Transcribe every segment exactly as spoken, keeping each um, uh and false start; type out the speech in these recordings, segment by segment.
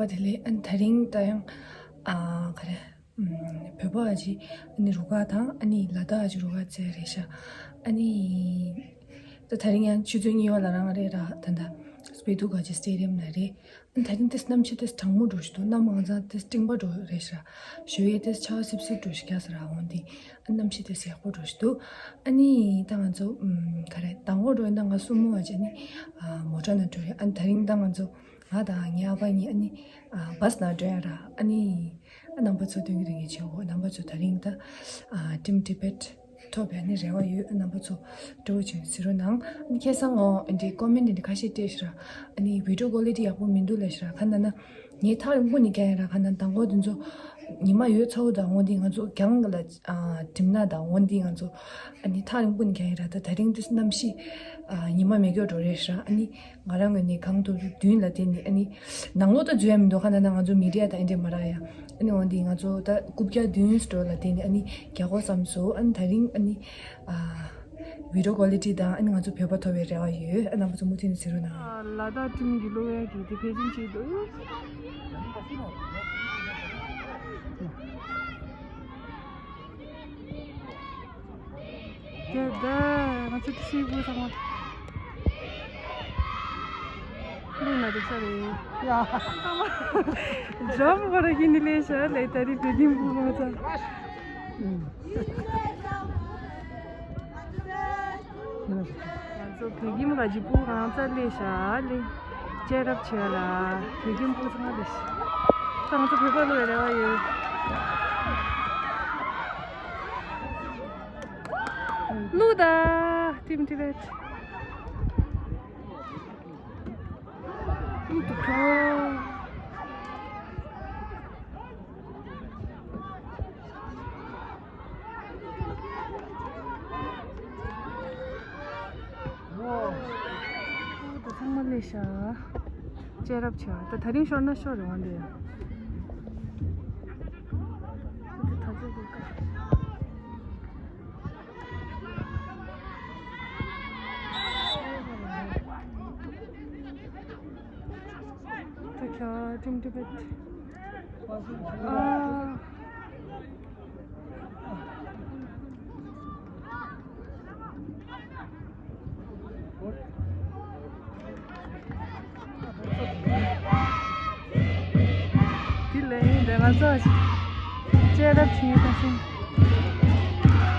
བ་དེ་ལས་ཨ་ནི་ད་རིང་ད་ཡང་ཨ་ག་རེ་ཨམ་བོད་པ་ཨ་ཅི་ཨ་ནི་རུ་ཁག་དང་ཨ་ནི་ལ་དྭགས་ཨ་ཅི་རུ་ཁག་བཙལ་རེད་ཤག་ཨ་ནི་ད་ད་རིང་ཡང་ཆུ་ཚོད་གཉིས་པ་ལ་རང་རེད་ར། ད་ད་སྤེ་ཐུ་ག་ཅི་སི་ཊེ་ཌི་ཡམ་ལ་རེད། ཨ་ནི་ད་རིང་དེ་གནམ་གཤིས་དེ་གྲང་མོ་འགྲོ་ཞིག་འདུག་གནམ་ངང་ཚང་དེ་སྤྲིན་པ་འགྲོ་རེད་ཤག་ཞོ་ཡས་དེ་ཆར་པ་སིབ་སིབ་འགྲོ་ཞིག་རྒྱག་ས་ར། འོན་ཏེ་ཨ་གནམ་གཤིས་དེ་ཡག་པོ་འགྲོ་ཞིག་འདུག་ཨ་ནི་ད་ང་ཚོ་ཨམ་ག་རེ་མདང་དགོང་འགྲོ་ཡིན་ན་ང་སུ་མོ་བ་ཅི་ཨ་ནི་ཨ་མོ་ཊ་ནང་འགྲོ་ཡོད། ཨ་ནི་ད་རིང་ད་ང་ཚོ་ང་དང་ངའི་ཨ་ཕ་གཉིས་ཨ་ནི་ཨ་བྷ་སི་ནང་འགྲོ་ཡ་ར། ཨ་ནི་ཨ་རྣམ་པ་ཚོ་སྟོན་གྱི་རེད་ངས་བྱེད་འོ། རྣམ་པ་ཚོ་ད་རིང་ད་ཨ་Team Tibet ཐོབ་པའི་ཨ་ནི་རེ་བ་ཡོད། ཨ་རྣམ་པ་ཚོ་སྤྲོ་བོ་བྱུང་གཟིགས་རོགས་གནང་། ཨ་ནི་ཁ་སང་ངོ་ཨ་འདི་ཀོ་མེན་ཊི་འདི་ཁ་ཤས་སྤྲད་ཤག་ར། ཨ་ནི་བི་ཌི་ཡོ་ཀོ་ལི་ཊི་ཡག་པོ་མི་འདུག་ལབ་ཤག་ར། ཁ་ན་ན་ངས་ཐག་རིང་པོ་ནས་རྒྱག་ཡ་ར། ཁ་ན་མདང་དགོང་དེ་ཚོ་ཉི་མ་ཡོད་ཚ་བོ་དང་འོན་ཏེ་ང་ཚོ་གྱང་ལ་ཨ་གྲིམ་ན་དང་འོན་ཏེ་ང་ཚོ་ཨ་ནི་ཐག་རིང་པོ་ནས་རྒྱག་ཡ་ར། ད་ད་རིང་དེ་གནམ་གཤིས་ཨ་ཉི་མ་མེ་སྒྱོགས་འགྲོ་རེད་ཤག་ར། ཨ་ནི་ང་རང་ངོས་ནས་གང་ཐུབ་ཐུབ་མདུན་ལ་བསྡད་ནས་ཨ་ནི་ནང་ལོགས་ད་འཛུལ་ཡ་མི་འདུག་ཁ་ན་ན་ང་ཚོ་མི་ཌི་ཡ་དང་ཨེ་འདྲས་མ་རག་ཡ། ཨ་ནི་འོན་ཏེ་ང་ཚོ་ད་རྐུབ་བཀྱག་མདུན་སི་ཊོར་ལ་བསྡད་ནས་ཨ་ནི་རྒྱག་དགོས་བསམ་སོང་། ཨ་ནི་ད་རིང་ཨ་ནི་ཨ་བི་ཌི་ཡོ་ཀོ་ལི་ཊི་དང་ཨ་ནི་ང་ཚོ་བོད་པ་ཐོབ་པའི་རེ་བ་ཡོད། ཨ་རྣམ་པ་ཚོ་མུ་མཐུད་ནས་གཟིགས་རོགས་གནང་། ལ་དྭགས་ཊིམ་གྱི་སློབ་ཡོན་གྱི་དེ་ཕལ་ཆེར་བྱེད་འདུག་དེ་ད་ང་ཚོ་ཊི་སི་བུ་ཚང་མ་ལུག་ན་འདུག་ས་རེད། ཡ། ཚང་མ་འཇམ་པོ་ར་གི་ནི་ལས་ཤ་ལས་ད་རི་བོད་ཁྱིམ་བུ་ང་ཚོ། ང་ཚོ་བོད་ཁྱིམ་ག་ཅི་བུ་ང་ཚ་ལས་ཤ་ལས་ཅེ་རབ་ཆེ་ལ་བོད་ཁྱིམ་བུ་ཚང་མ་ལས་ཤ། ད་ང་ཚོ་བོད་པ་ལོ་རེ་བ་ཡོད། ལུག་ད་ཊིམ་ཊི་བེཊ། ལུག་ད་ཁྱོ། ལུག་ད་ཚང་མ་ལས་ཤ། ཅེ་རབ་ཆེ་བ། ད་ད་རིང་ཤོར་ན་ཤོར་རེད་འོང་དེ། ད་ད་ད་ད། ད་ཁྱོད་ཀྲིམ་ཀྲི་བེད། ཨ། དེ་ལས་འདི་ང་ཚོ་ཅེ་རབ་ཆེན་ད་སེམས་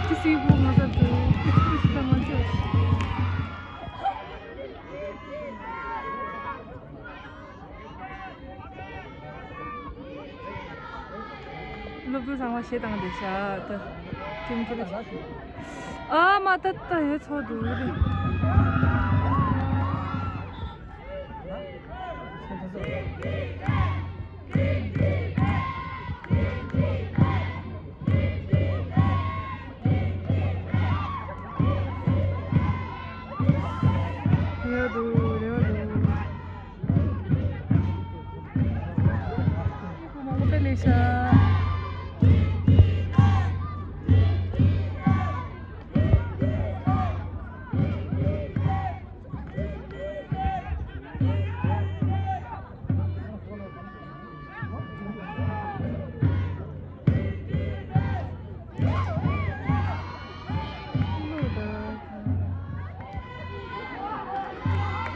ཅི་སྲིད་པོ་ང་ཚོ་དུ་ཅི་ཅི་ཞིག་ད་ང་ཚོ། སློབ་ཕྲུག་ཚང་མ་ཞེ་དྲག་འདུག་ཤག་ད། ཅུང་ཅུང་ཅུང་། ཨ་མ་ད་ད་ཡོད་ཚོད་འདུག་རེད། རེ་བ་འདུག་རེ་བ་འདུག་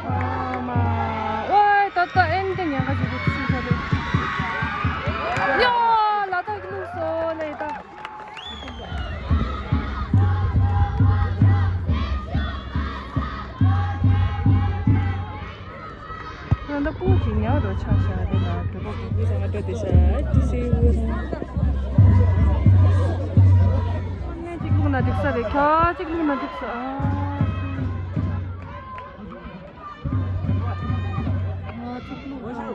ཨ་མ། ཝའི། ད་ལྟ་ཨེ་འདི་ཉན་ག་ཅིག་ཅིག་ཟ་རེད། ཡ། ལ་དྭགས་ཀྱི་ལུགས་སོ་ལེ་ད། ང་ད་སྤུ་གུ་ཅིག་ཉལ་རོ་ཆགས་ཤག་དེ་ལ་བོད་པ་སྤུ་གུ་དང་ང་འདྲ་དེ་ཤག་ཅི་སེ་ཡོད་ན། ངས་གཅིག་བླུགས་ན་འགྲིག་ས་རེད། ཁྱོད་གཅིག་བླུགས་ན་འགྲིག་ས། ཨ། ང་གཅིག་བླུགས་ས།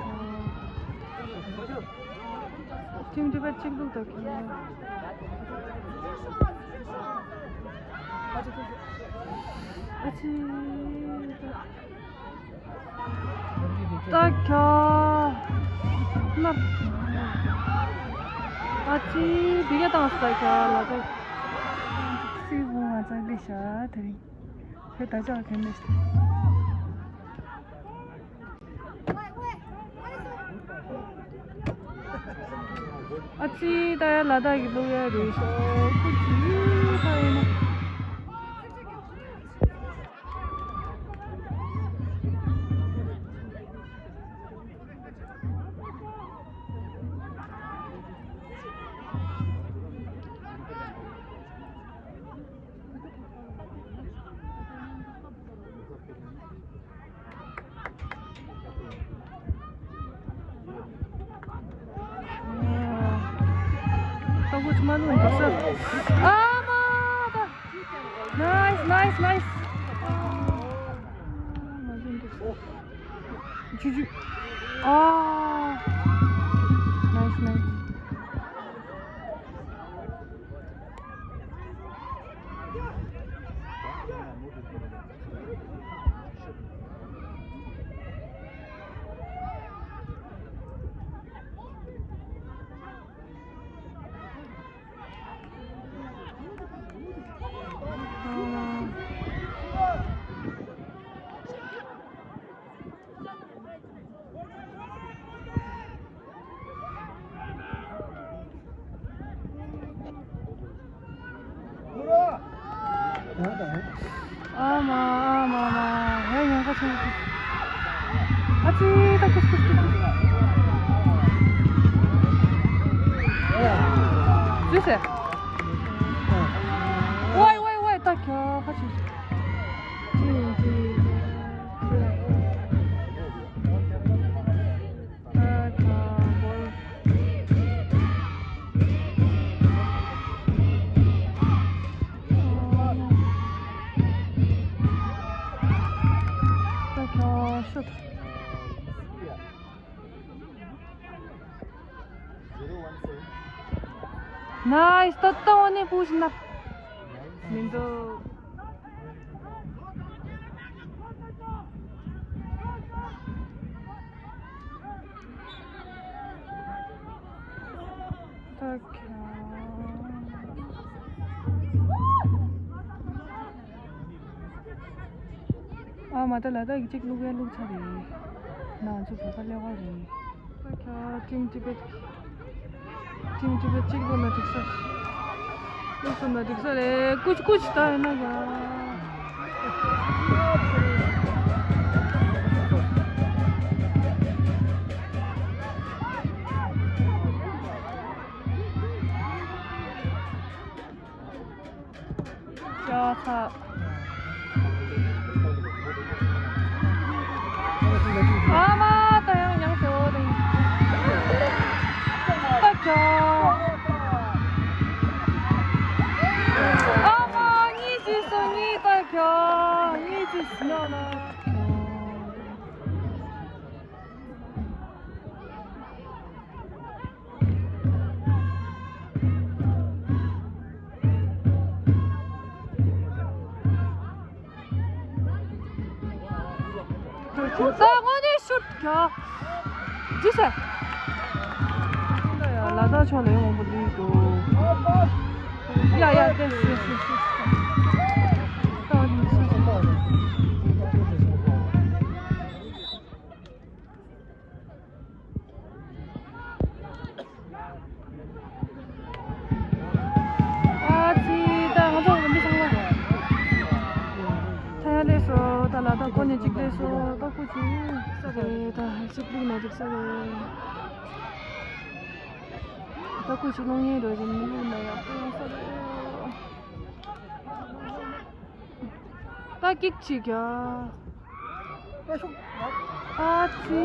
ཁྱིམ་འདི་པ་གཅིག་བླུགས་ད་ཁྱོད། ཨ་ཙི། ད་ཁྱོད། ན། ཨ་ཙི། འདི་ག་བཏང་ས་ཁྱོད་ལ་ད། སྲིད་བུ་ང་ཚང་ལས་ཤ་དེ་རིང་། ཁྱོད་ད་ཅག་གན་ནས། ཨ་ཙི། ད་ཡ་ལ་དྭགས་ཀྱི་གླུ་ཡ་རེད་ཤག་ཁུ་ཅི་ད་ཡིན་ན། ཨ་མ་ད། Nice, nice, nice. ཇུ་ཇུ། ཨ། Nice, nice. ཨ་མ་ཨ་མ་མ། ཧེ་ཡང་ཁ་ཆུང་། ཨ་ཙི། ད་ཀུས་ཀུས་ཀུས་ཀུས། ཟོས་ཟེར། ཝའི་ཝའི་ཝའི། ད་ཁྱོད་ཁ་ཆུང་། Nice. ཏོ་ཏོ་ནི་པུ་ཤི་ན། མི་འདུག་ད་ཁྱོད། ཨ་མ། ད་ལ་དྭགས་ཀྱི་གཅིག་བླུག་ཡ་བླུག་ཚར་རེད། ང་ཚོ་བོད་པ་ཀླད་ཀོར་རེད། ད་ཁྱོད། Team Tibet། Team Tibet་གཅིག་བླུག་ན་འགྲིག་ས། བླུག་ཐུབ་ན་འགྲིག་ས་རེད། ཀུ་ཅི་ཀུ་ཅི་ད་ཡིན་ན་ཡ། ཡ་ཚ། ཨ་མ་ད་ཡང་ཡང་ཟེར་བོ་དང་། ད་ཁྱོད། ཨ་མ་གཉིས་ཀྱིས་སོ་གཉིས། ད་ཁྱོད་གཉིས་ཀྱིས་སོ་ན། ད་དངོས་གནས་ཤུད་རྒྱག་ཅི་ཟེར། ལ་དྭགས་ཕྱོགས་ལ་ཡོང་བ་འདི་འདུག་ཡ་ཡ་ཏེ་སི་སི་སི། ཨ་ཙི། ད་ང་ཚོ་མི་ཚང་མ་ད་ཡར་སླེབས་སོང་། ད་ལ་དྭགས་ཁོ་ནས་གཅིག་སླེབས་སོང་། ད་སྐུ་མཁྱེན་ས་རེད། ད་ཞིབ་ལིག་ན་འགྲིག་ས་རེད། ད་སྐུ་མཁྱེན་གློག་བརྙན་རོལ་བཞིན་མི་ལུས་ན་ཡག་པོ་ཡོང་ས་རེད། ད་ཀིག་ཅིག་ཡ། ཨ་ཙི་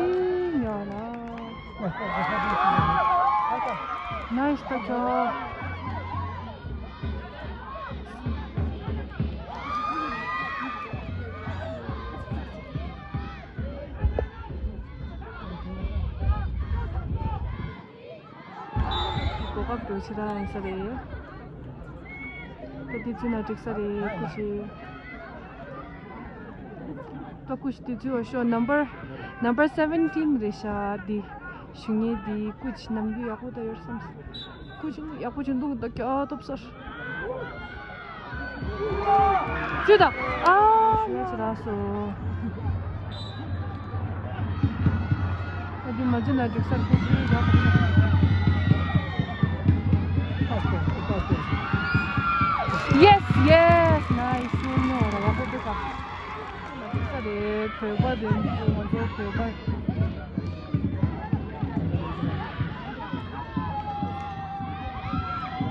ཉོ་ལ། ནའིས་ད་ཅོ། གོ་སྐབས་འགྲོ་ཕྱིར་རང་ཡིན་ས་རེད། ད་དེ་ཚོ་ན་འགྲིག་ས་རེད། ཀུ་ཤི། ད་ཀུ་ཤི་དེ་ཚོ་ཤོ་ནམ་བར་ནམ་བར་སེ་བེན་ཊིན་རེད་ཤག་འདི་ཞུ་ངེས་འདི་ཀུ་ཤི་ནམ་རྒྱུན་ཡག་པོ་ད་ཡོད་བསམ། ཀུ་ཤི་ཡག་པོ་ཅིག་འདུག་ད་ཀྱ་ཐོབ་སར། ཅི་ད། ཨ་ཡོད་ཅི་ར་སོ། ཨ་དེ་མ་ཅི་ན་འགྲིག་སར་ཀུ་ཤི་ཡག་པོ་ཆགས། Yes, yes, nice. ཤོར་མྱོང་ར་ཡག་པོ་འདུག་ག་ལ་འདུག་ས་རེད། བོད་པ་དེ་ང་ཚོ་བོད་པ།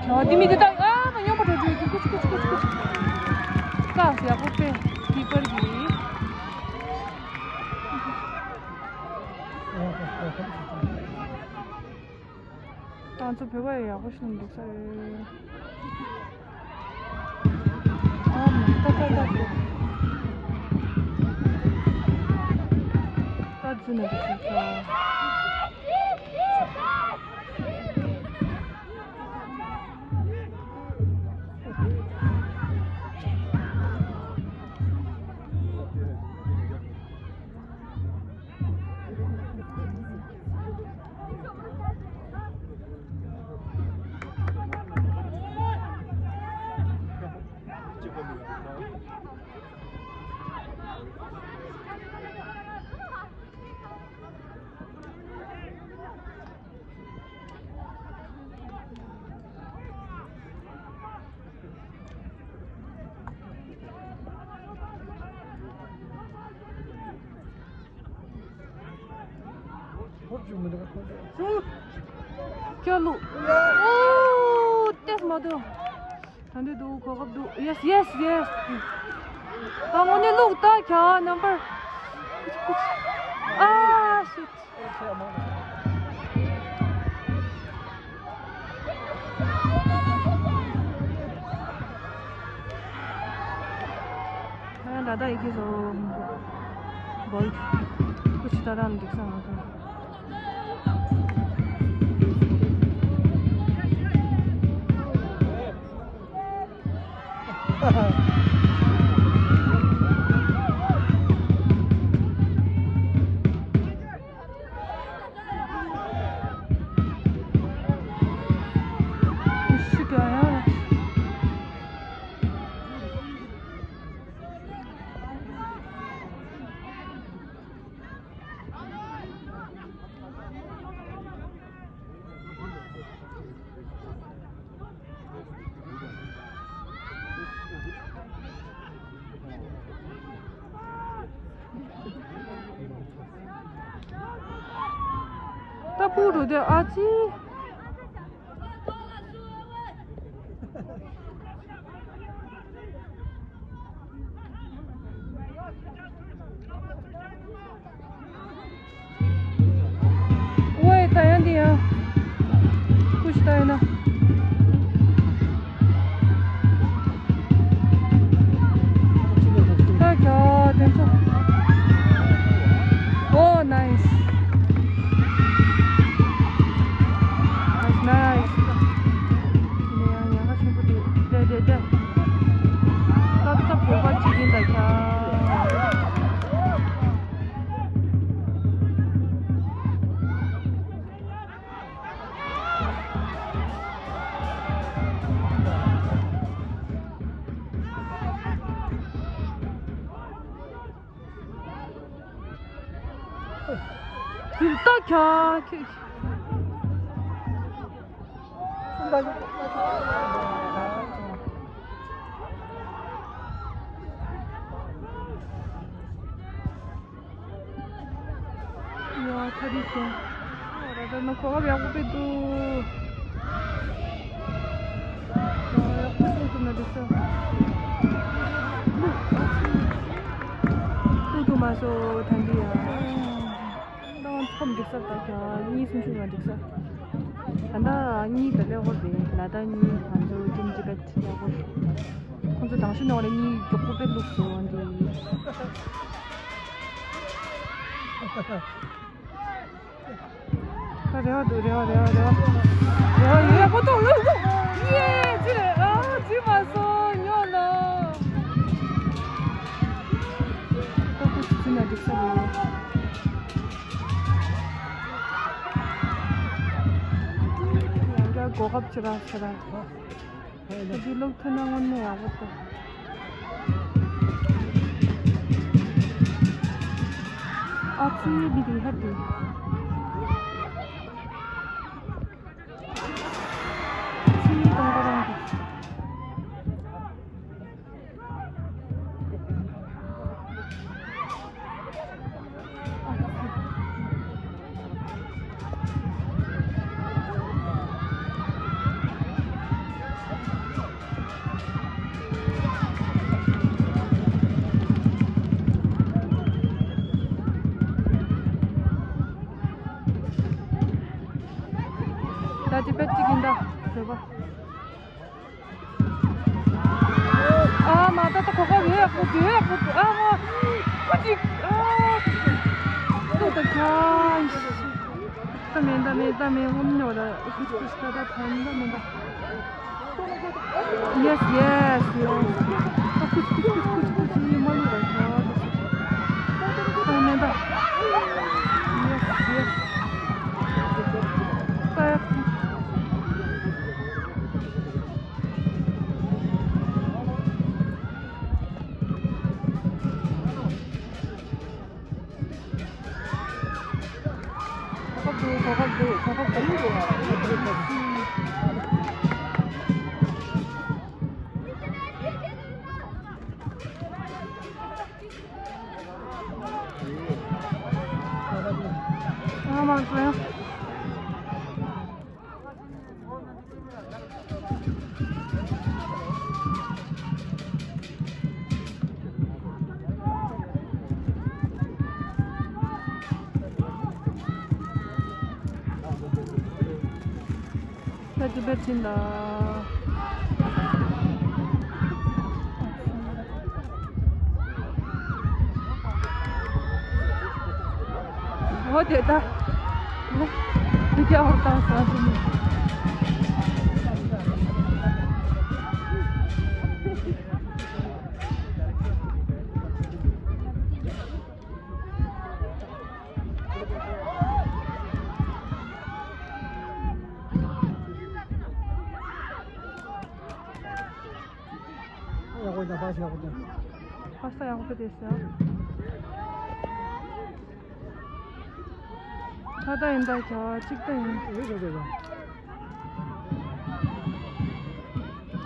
ཁྱོད་དེ་མི་དེ་དང་ཨ་མ་སྨྱོན་པ་འགྲོ་འགྲོ་གི་ཀུ་ཅི་ཀུ་ཅི་ཀུ་ཅི་ཀུ་ཅི། ཀ་ཡག་པོ་དཔེ་ཀི་པར་གྱིས། ང་ཚོ་བོད་པ་ཡག་པོ་ཞིག་འདུག་ས་རེད། ཨ་མ་ཏ་ཏ་ཏ་ཏ་ཏ་ཛི་ན་འདུག་ས་ཁྱོད། སྐྱོ་ལུ། ཨོ། ཏེས་མ་དུ། ད་འདི་འདུག་གོ་སྐབས་འདུག Yes, yes, yes. ད་དངོས་གནས་ལུག་ད་གྱ་number. ཨ་shit. ད་ད་ད་ཡི་གེ་བཟོ། བོལ། ཀུ་ཆི་ད་རང་འགྲིག་ས་མ་ཐོན། ད་ཕུག་རུ་དེ་ཨ་ཙི། ཝེ། ད་ཡང་འདི་ཡང་། ཀུ་ཤི་ད་ཡིན་ན། ད་གྱ་དེ་ཚོ། ཨོ་ནའིས། ནའིས་ནའིས། ཡང་ཡང་ཆེན་པོ་འདུག་དེ་དེ་དེ། ཏག་ཏག་བོད་པ་བྱེད་ཀྱིན་ད་ཁྱ། དེ་ལྟ་ཁྱ་ཁྱོད། ཡ་ཐ་རི་ཤ། ར་ད་ནོ་གོ་བ་ཡག་པོ་པེ་དུ། ཡག་པོ་སོང་ཐུབ་ན་འགྲིག་ས། ཐུབ་ཐུབ་མ་སོང་ཐན་འདི་ཡ། ད་ཁོམ་འགྲིག་ས་ད་ག་གཉིས་སུམ་ཅུ་ང་འགྲིག་ས། ད་ད་གཉིས་ད་ལེ་ཧོར་དེ་ལ་ད་གཉིས་ང་ཚོ་ཀྲུང་ཏི་བེད་ལེ་ཧོར། ཁོང་ཚོ་དང་ཤུ་ནོ་རེ་གཉིས་མགྱོགས་པོ་པེ་ལུགས་སུ་འོང་འདི། ད་རེ་བ་འདུག་རེ་བ་རེ་བ་རེ་བ། རེ་བ་ཡོད་ཡ་ཁོ་ཐོག་ཡོད་ཡོད། ཡེ་ཅི་རེད་ཨ་ཅི་མ་སོང་ཉོ་ལོ། ད་ཁོ་ཅི་ན་འགྲིག་ས་རེད། ཡང་བསྐྱར་གོ་སྐབས་ཅི་ར་ཅི་ར། ད་འདི་ལོག་ཐུབ་ན་དངོས་གནས་ཡག་པོ་འདུག་ཨ་ཙི་བི་དི་ཧ་དི། ཨ་ཙི་ད་ ད་ཅི་པད་ཅིག་ཡིན་ད། བཟོད་པ། ཨ་མ་ད་ད་གོ་གོ་ཡོད་ཡག་པོ་ཡོད་ཡག་པོ། ཨ་མ་ཀུ་ཅིག་ཨ་ད་ད་ཁ་ད་མེད་ད་མེད་ད་མེད། ཧོམ་ཉོ་ད་ཀུ་ཅིག་ཀུ་ཅིག་ད་ད་ཐན་ད་མེད་ད། Yes, yes, yes. ཨ་ཀུ་ཅིག་ཀུ་ཅིག་ཀུ་ཅིག་ཀུ་ཅིག་ཀུ་ཅིག་ཡིན་མ་ལུས་ར་ཁ་ད་ད་མེད་ད། Yes, yes. ད་ཡ། གོ་སྐབས་འདུག་གོ་སྐབས་འདུག་གོ་སྐབས་འདུག་ཨ་མ་ཙི། ད་ཅི་པད་ཕྱིན་ལ། འོ་དེ་ད། ལ། དེ་རྒྱ་བར་བཏང་ས་དེ་ནི། ཡག་པོ་ཡིན་ད། པ་སེ་ཡག་པོ་འདུག་པ་སེ་ཡག་པོ་བསྡད་སོང་། ད་ལྟ་ཡིན་ད་གྱ་གཅིག་ད་ཡིན། རེད་རེད་རེད་རེད།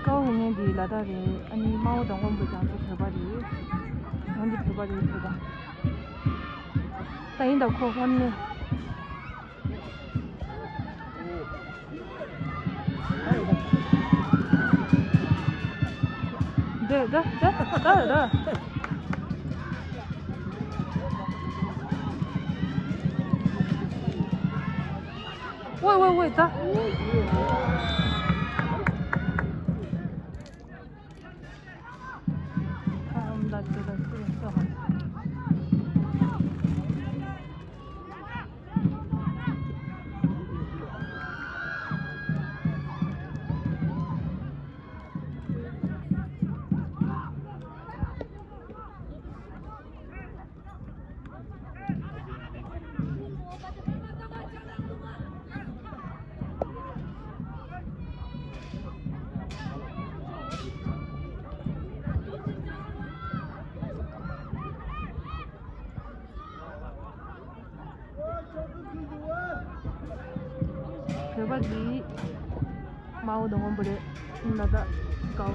ཀའོ་ཧུ་ཉན་འདི་ལ་དྭགས་རེད། ཨ་ནི་དམར་པོ་དང་སྔོན་པོ་རྒྱ་མཚོ་བོད་པ་རེད། ང་འདི་བོད་པ་རེད་བོད་པ། ད་ཡིན་ད་ཁོ་དངོས་གནས། འདི་ད་ད་ད་ད། ཝེ་ཝེ་ཝེ་ད། བོད་པ་འདི་དམར་པོ་དང་སྔོན་པོ་རེད། ལ་དྭགས་ཀའོ།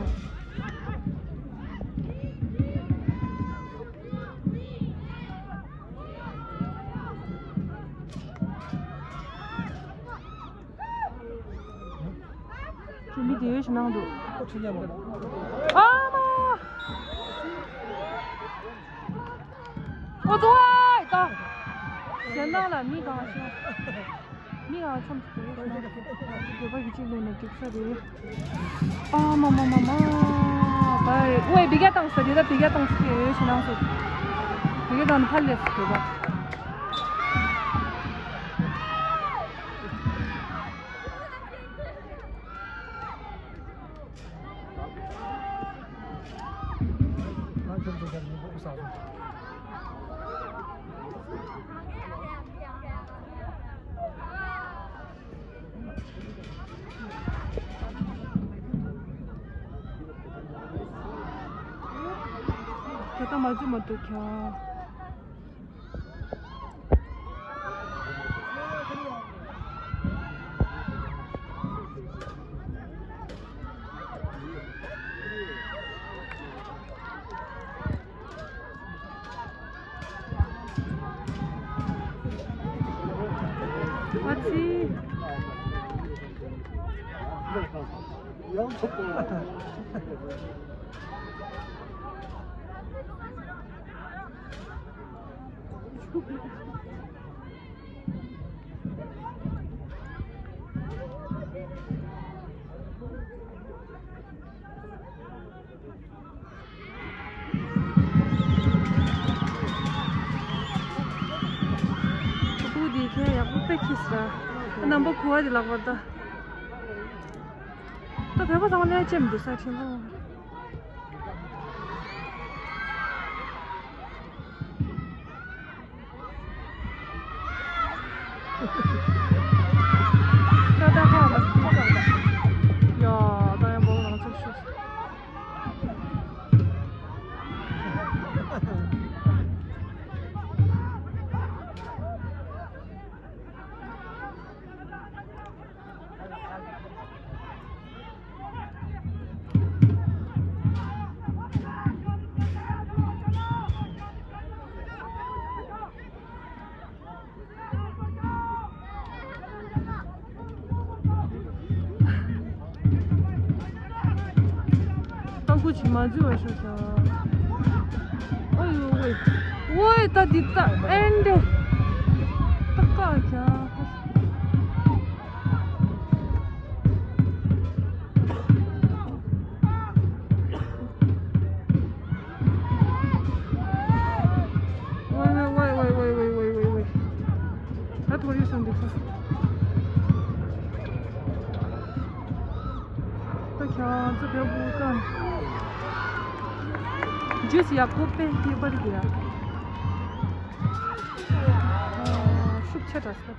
ཁྱོད་མི་དེ་ཡོད་ཞིག་གནང་འདུག་ཨ་མ། ཨོ་ཙོ་ཨའི་ད། གཞན་དག་ལ་མི་གང་ཤོང་། མི་གང་མཚམས་སུ་དེ་ཡོད་ཞིག་གནང་འདུག་བོད་པ་གི་གཅིག་ལོན་ནས་འགྲིག་ས་རེད། ཨ་མ་མ་མ་མ། བའི་ཝེ་བི་ག་བཏང་ས་དེ་ད་བི་ག་བཏང་ས་དེ་ཡོད་ཞིག་གནང་སོང་། བི་ག་བཏང་ནས་ཕར་སླེབས་སོང་བོད་པ། ད་ལྟ་མ་བརྗེད་མ་གཏོགས་ཁྱོད། ཨ་ཙི། ཕྲུ་གུ་འདིས་ཁྱེད་ཡག་པོ་དཔེ་འཁྱེར་སོང་། རྣམ་པ་ཁུ་བ་དེ་ལག་པར་ད། ད་བོད་པ་ཚང་མ་ལས་ལྕེབ་འདུག་ས་ཆེན་པོ། ད་ལྟ་ཧ་ལ་སྐུལ་ཀ་ལ། ཡ། ད་ཡང་བོད་རང་ཚུགས་ཤིག། ཏང་ཁུ་ཆི་མ་འཛུལ་བ་ཤོག་ཤོག། ཨོ་ཡོ་ཝེ། ཝེ་ད་འདི་ད་ཨེན་ཌེ། ད་ཀ་ཁྱ། ཝེ་ཝེ། ད་ཐོ་རི་སོང་འདུག་ས། ད་ཁྱེད་ཚོ་བོད་པ་ཀ་ཇུས་ཡག་པོ་དཔེ་སྐྱིད་པ་རེད་ཡ། ཤུགས་ཆེ་དྲགས་སོ།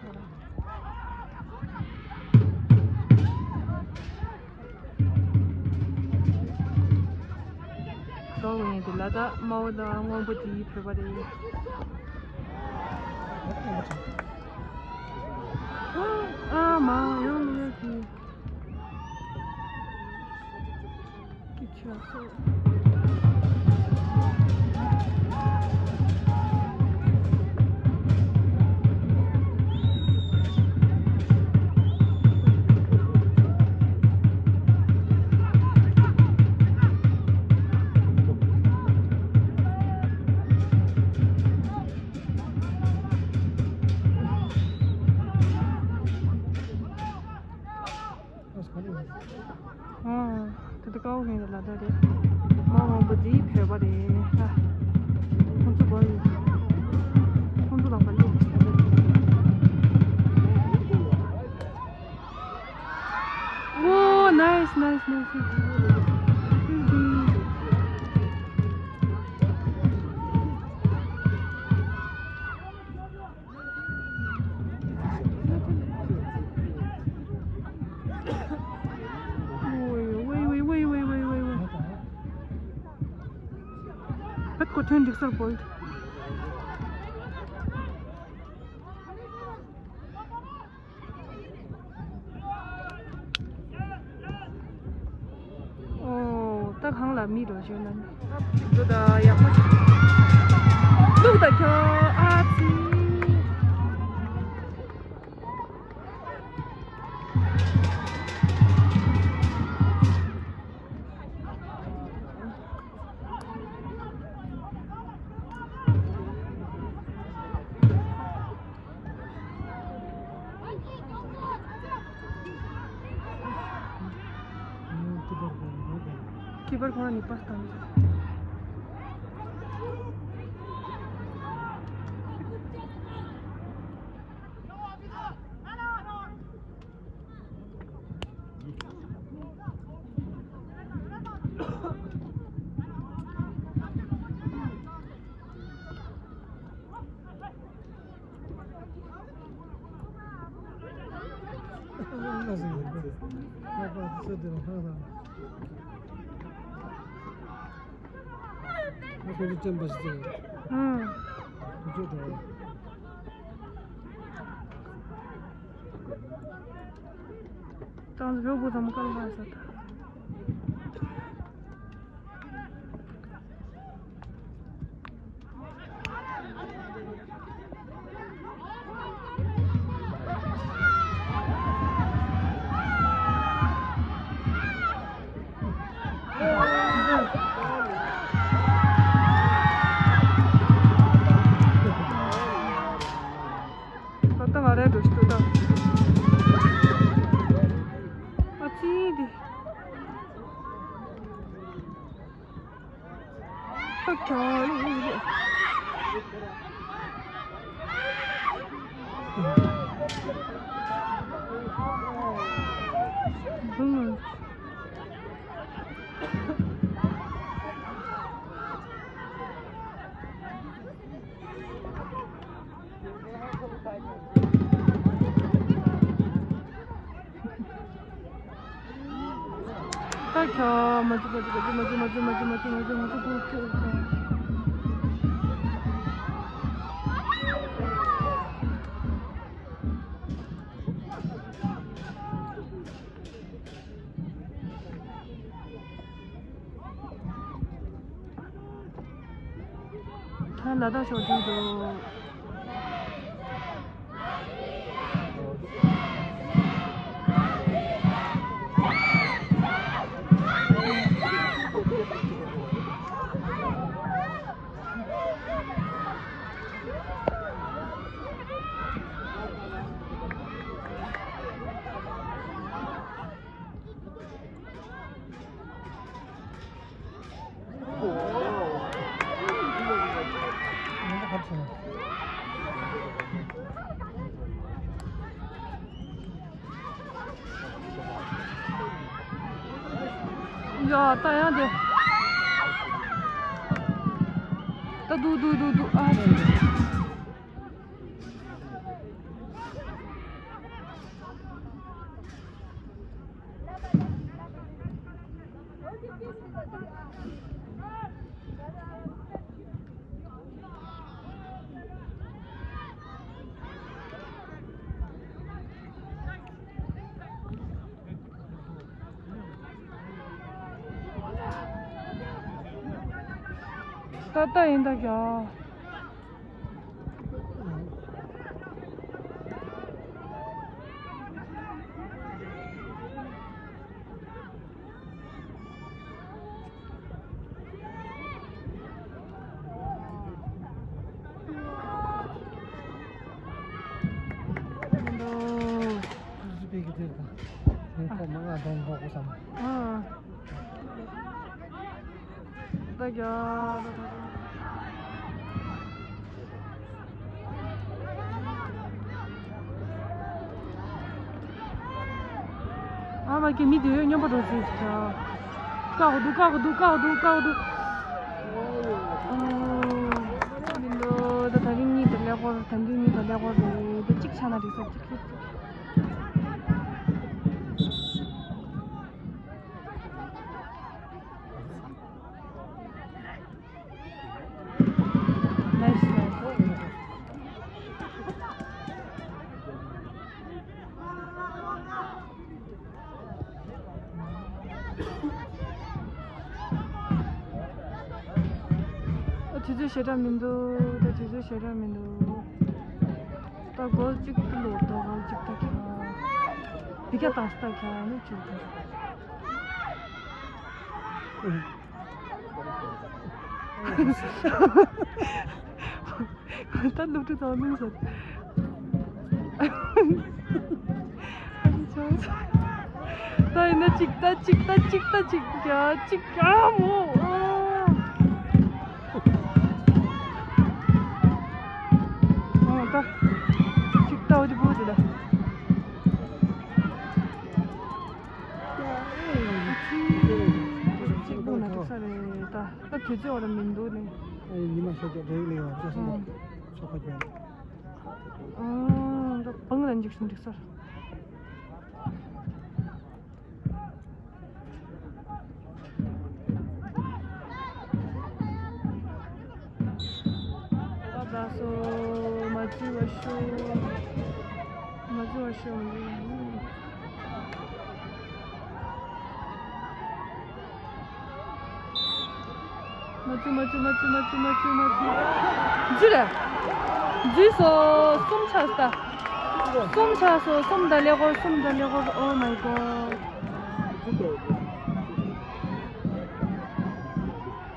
ཀའོ་ཝེན་དེ་ལ་ད་དམར་པོ་དང་སྔོན་པོ་དེ་བོད་པ་རེད། ཨ་མ་ཡོང་མི་ཡོད་གི། ཀི་ཆ་སོ། ཨོ། དེ་ལྟ་ཀའོ་ཝེན་ལ་ད་རེད། མ་འོངས་པ་འདི་བོད་པ་རེད་ད། ཁོང་ཚོ་བར་ཡོད། ཁོང་ཚོ་ལ་བར་ཡོད། ཨོ། ནའིས་ནའིས་ནའིས། ཝེ་ཝེ། ཕེད་ཀོ་ཐོན་འགྲིག་སར་བོལ། ཨོ། ད་གང་ལ་མི་རོ་ཞོན་ན་ནི། འདུག་ད་ཡག་པོ་ཞིག་འདུག་ད་ཁྱོད་ཨ་ཙི། ཁྱི་པར་ཁོ་རང་ནི་པར་བཏང་། ཨང་། ཏང་ཟི་བོ་བུ་དམ་ཀར་ལ་ས་ད། ད་ལྟ་ང་རའི་འགྲོ་ཤི་ཏུ་ད། ཨུམ། ད་ཁྱོད་མ་ཚུགས་མ་ཚུགས་མ་ཚུགས། ད་ལ་དྭགས་ཕྱོགས་བསྒྲིགས་འདུག་ཡ། ད་ཡང་དེ། ད་འདུག་འདུག་འདུག་འདུག་ཨ། ད་ལྟ་ཡིན་ད་རྒྱ། ཨ། ད་རྒྱ། ཨ་མ་ཀི་མི་དེ་ཡོད་སྙོམས་པོ་འགྲོ་ཟིན་ཅིག་ཆ། ཀ་གོ་འདུག་ཀ་གོ་འདུག་ཀ་གོ་འདུག་ཀ་གོ་འདུག་ཨོ། མི་འདུག་ད་ད་རིང་གཉིས་དེ་ཀླད་ཀོར། ད་འདི་གཉིས་དེ་ཀླད་ཀོར་རེད། ད་གཅིག་ཆ་ན་འགྲིག་ས། གཅིག་གཅིག་གཅིག Nice, nice. ཨ། དུས་ཚོད་ཞེ་དྲག་མི་འདུག་ད་དུས་ཚོད་ཞེ་དྲག་མི་འདུག་ད་གོལ་གཅིག་ཏུ་ལོག་ད་གོལ་གཅིག་ད་ཁྱ། འདི་ག་ད་སྟ་ཁྱ་ནི་བཅུག་ད། ད་སློབ་ཕྲུག་ཚང་མིན་ཟེར། ད་ཡིན་ན་གཅིག་ད་གཅིག་ད་གཅིག་ད་གཅིག་ཡ་གཅིག་ཡ་མོ། ཨ། ད་གཅིག་ད་འོ་དེ་བུ་དེ་ལ། གཅིག་བུ་ན་འགྲིག་ས་རེད་ད། ད་དུས་ཚོད་འོ་ར་མི་འདུག་ནས། ཨ་ཡིན་ཉི་མ་ཤར་ཀྱོག་རེད་ལེ་ཡོད་ཅེས་སོང་། ཆོག་པ་ཀྱོན། ཨང་། ད་བང་ལ་འཇིགས་སུ་འཇིགས་སར། ད་སོ་མ་བཅུ་བ་ཤོ། མ་བཅུ་བ་ཤོ། མ་བཅུ་མ་བཅུ་མ་བཅུ། འཇུ་རེ། འཇུས་སོ། གསུམ་ཆགས་ས། གསུམ་ཆགས་སོ། གསུམ་དང་ཀླད་ཀོར། གསུམ་དང་ཀླད་ཀོར། Oh my god.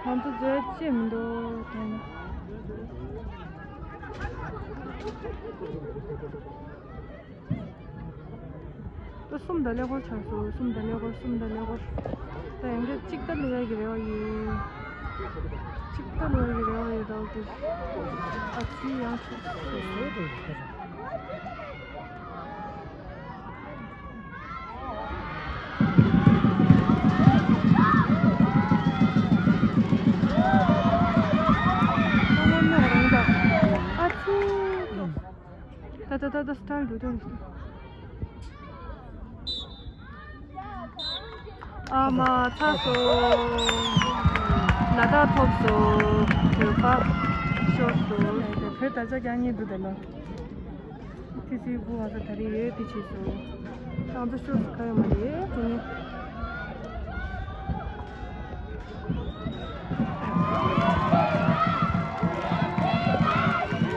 ང་ཚོ་རྫོས་ཅི་མི་འདུག་དེ་ནི། ད་གསུམ་དང་ཀླད་ཀོར་ཆགས་སོང་། གསུམ་དང་ཀླད་ཀོར། གསུམ་དང་ཀླད་ཀོར། ད་ཡང་འདྲ་གཅིག་ལྟར་ལས་ཡག་གི་རེ་བ་ཡོད། ཅིག་ལྟ་ནོར་གྱི་རེ་བ་ཡོད་དང་དུ། ཨ་ཙི་ཡང་ཆུ། ཨ་ཙི། ད་ད་ད་ད་སི་ཊལ་འགྲོ་དོན། ཨ་མ་ཚ་སོ། ལ་དྭགས་ཐོབ་སོ། བོད་པ་ཤོར་སོ། བོད་ད་ཆ་རྐྱང་ཉིད་འདུག་ད་ལོ། ཏི་སི་བུ་ང་ཚོ་ད་རེས་ཡོད་དེ་བྱས་སོ། ང་ཚོ་ཤོར་སོ་ག་ཡོད་མ་རེད་དེ་ནི།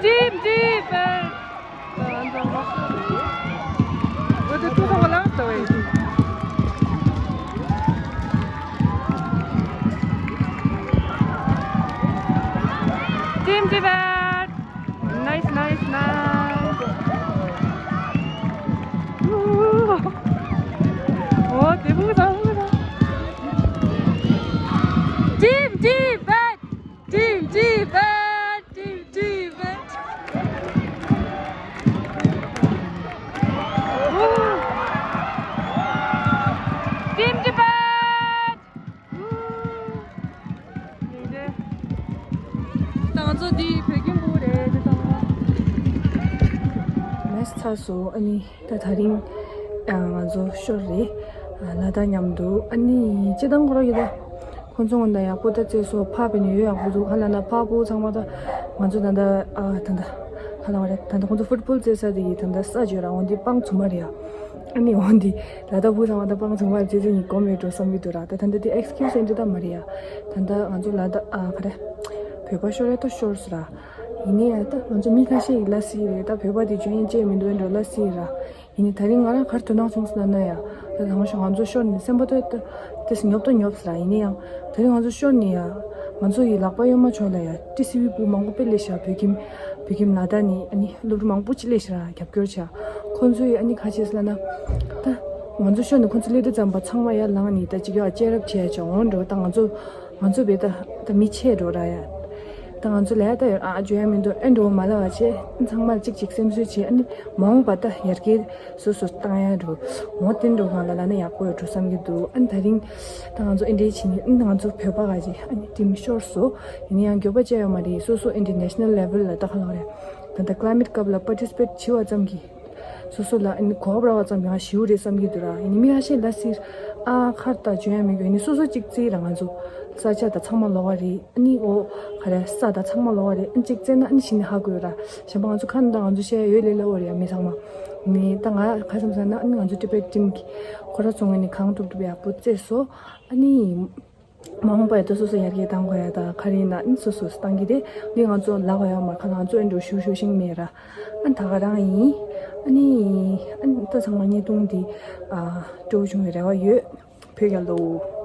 Team Tibet. Team Tibet. Nice, nice, nice. Oh, Team Tibet. Team Tibet. Team Tibet, Team Tibet. Woo! Team Tibet. Woo! ད་ང་ཚོ་འདི་བོད་ཁྱིམ་སྤོ་རེད་དེ་ཚང་མ། མེས་ཚར་སོང་། ཨ་ནི་ད་དེ་རིང་ང་ཚོ་ཤོར་རེད། ལ་དྭགས་མཉམ་དུ། ཨ་ནི་སྤྱིར་བཏང་ཁོ་རང་གི་ད། ཁོང་ཚོ་ང་ད་ཡག་པོ་ད་བཙལ་སོང་། ཕག་པའི་ནི་ཡོད་ཡག་པོ་འདུག་ཧ་ལ་ན་ཕག་པོ་ཚང་མ་ད་ང་ཚོ་ད་ད་ཨ་ད་ད་ཧ་ལ་བ་རེད། ད་ད་ཁོང་ཚོ་ཕུཊ་བོལ་རྩེ་ས་དེ་ཡི་ད་ད་ས་བརྗོད་ར་འོན་ཏེ་སྤང་ཚུགས་མ་རེད་ཡ། ཨ་ནི་འོན་ཏེ་ལ་དྭགས་བུ་ཚང་མ་ད་སྤང་ཚུགས་མ་རེད་ཅེས་ཉིད་གོམ་ཡོད་འགྲོ་བསམ་གྱི་འདུག་ར། ད་ད་ད་དེ་ཨེག་སི་ཁིའུ་སི་ཨེ་འདྲ་ད་མ་རེད་ཡ། ད་ད་ང་ཚོ་ལ་དྭགས་ཨ་ག་རེ་བོད་པ་ཤོར་རེད་ད་ཤོར་སོང་ར། ཡིན་ནའི་ཡ་ད་ང་ཚོ་མི་ཁ་ཤས་ཡིན་ལ་སི་རེད། ད་བོད་པ་དེ་འཇོན་ཡིན་ཅེས་མི་འདུག་འགྲོ་ལ་སི་ར། ཡིན་ནའི་ད་རིང་ང་རང་གར་དོ་སྣང་བྱུང་སོང་ན་ན་ཡ། ད་ད་ང་ཤོ་ང་ཚོ་ཤོར་ནས་སེམས་པ་ཏོག་ཏོག་ཏེ་སི་ཉོབ་ཏོ་ཉོབ་སི་ར། ཡིན་ནའི་ཡང་ད་རིང་ང་ཚོ་ཤོར་ནས་ཡ། ང་ཚོ་ཡི་ལག་པ་གཡོན་མ་ཕྱོགས་ལ་ཡ་ཏི་སི་བི་བུ་མང་པོ་དཔེ་ལས་ཤ་བོད་ཁྱིམ་བོད་ཁྱིམ་ལ་དྭགས་ནས་ཨ་ནི་སློབ་ཕྲུག་མང་པོ་ཅི་ལས་ཤ་ར་རྒྱབ་སྐྱོར་བྱ། ཁོང་ཚོ་ཡི་ཨ་ནི་ཁ་ཆེ་སི་ལ་ན། ད་ང་ཚོ་ཤོར་ནས་ཁོང་ཚོ་སླེབས་དུས་ཙམ་པ་ཚང་མ་ཡ་ལངས་ནས་ད་ཅིག་ཡ་ཅེར་རབ་བྱས་བྱ་འོང་འགྲོ། ད་ང་ཚོ་ང་ཚོ་བས་ད་ད་མི་ཆེ་འགྲོ་ར་ཡ། ད་ང་ཚོ་ལས་ད་ཡོད་ཨ་ཇོ་ཡ་མི་འདུག་ཨེ་འགྲོ་མ་ལ་བ་ཆེ་ཚང་མ་གཅིག་གཅིག་སེམས་གསོ་བྱེད། ཨ་ནི་མ་འོངས་པ་ད་ཡར་རྒྱས་སོ་སོ་བཏང་ཡ་འགྲོ་འོང་། དེ་འགྲོ་གང་ལ་ལ་ན་ཡག་པོ་ཡོད་འགྲོ་བསམ་གྱི་འདུག་ཨ་ནི་ད་རིང་ད་ང་ཚོ་ཨེ་འདྲའི་ཕྱིན་ནི་ཨ་ནི་ང་ཚོ་བོད་པ་ག་ཅིག་ཨ་ནི་ཊིམ་ཤོར་སོ། ཡིན་ན་ཡང་འགྱོད་པ་བྱས་ཡོད་མ་རེད། སོ་སོ་ཨེ་འདྲའི་ནེ་ཤ་ནལ་ལེ་ཝལ་ལ་ད་ག་ལ་བ་རེད། ད་ད་ཀ་ལ་མེཊ་ཀབ་ལ་པར་ཊི་སི་པེཊ་བྱེད་པ་ཙམ་གྱིས། སོ་སོ་ལ་ཨ་ནི་གོ་སྐབས་རག་པ་ཙམ་ཡང་ཞེ་པོ་རེད་བསམ་གྱི་འདུག་ར། ཡིན་ནའི་མི་ཁ་ཤས་ལ་སི་ཨ་ཁར་ད་འཇོན་ཡ་མི་དགོས། ཡིན་ནའི་སོ་སོ་གཅིག་བརྩིས་ར། ང་ཚོ་ས་ཆ་ད་ཚང་མ་ལོགས་ཀ་རེད། ཨ་ནི་འོ་ག་རེ་ས་ད་ཚང་མ་ལོགས་ཀ་རེད། ཨ་ནི་གཅིག་བརྩིས་ན་ཨ་ནི་གཞི་ནས་ཧ་གོ་ཡོད་ར། གཞན་པ་ང་ཚོ་ཁ་ན་ད་ང་ཚོ་བཤད་ཡ་ཡོད་ལེ་ལ་འོ་རེད་ཡ་མི་ཚང་མ། ནི་ད་ང་ག་བསམ་ས་ན་ཨ་ནི་ང་ཚོ་ཊི་བེཊ་ཊིམ་གི་ཁོ་ར་ཚོ་ངོས་ནས་གང་ཐུབ་ཐུབ་ཡག་པོ་བརྩེས་སོ། ཨ་ནི། མ་འོངས་པ་ཡ་ད་སོ་སོ་ཡར་རྒྱས་བཏང་དགོས་ཡ་ད་ག་རེ་ཡིན་ན་ཨ་ནི་སོ་སོས་བཏང་གི་རེད། འདི་ང་ཚོ་ལབ་པ་ཡོད་མ་རེད། ཁ་ང་ཚོ་ཨེ་འགྲོ་ཞུ་ཞུ་ཤེས་མེད་ར། ཨ་ནི་ད་ག་རང་ཡིན། ཨ་ནི་ཨ་ནི་ད་ཚང་མ་བརྙན་ཐུང་འདི་ཨ་སྤྲོ་བྱུང་བའི་རེ་བ་ཡོད། བོད་རྒྱལ་ལོ།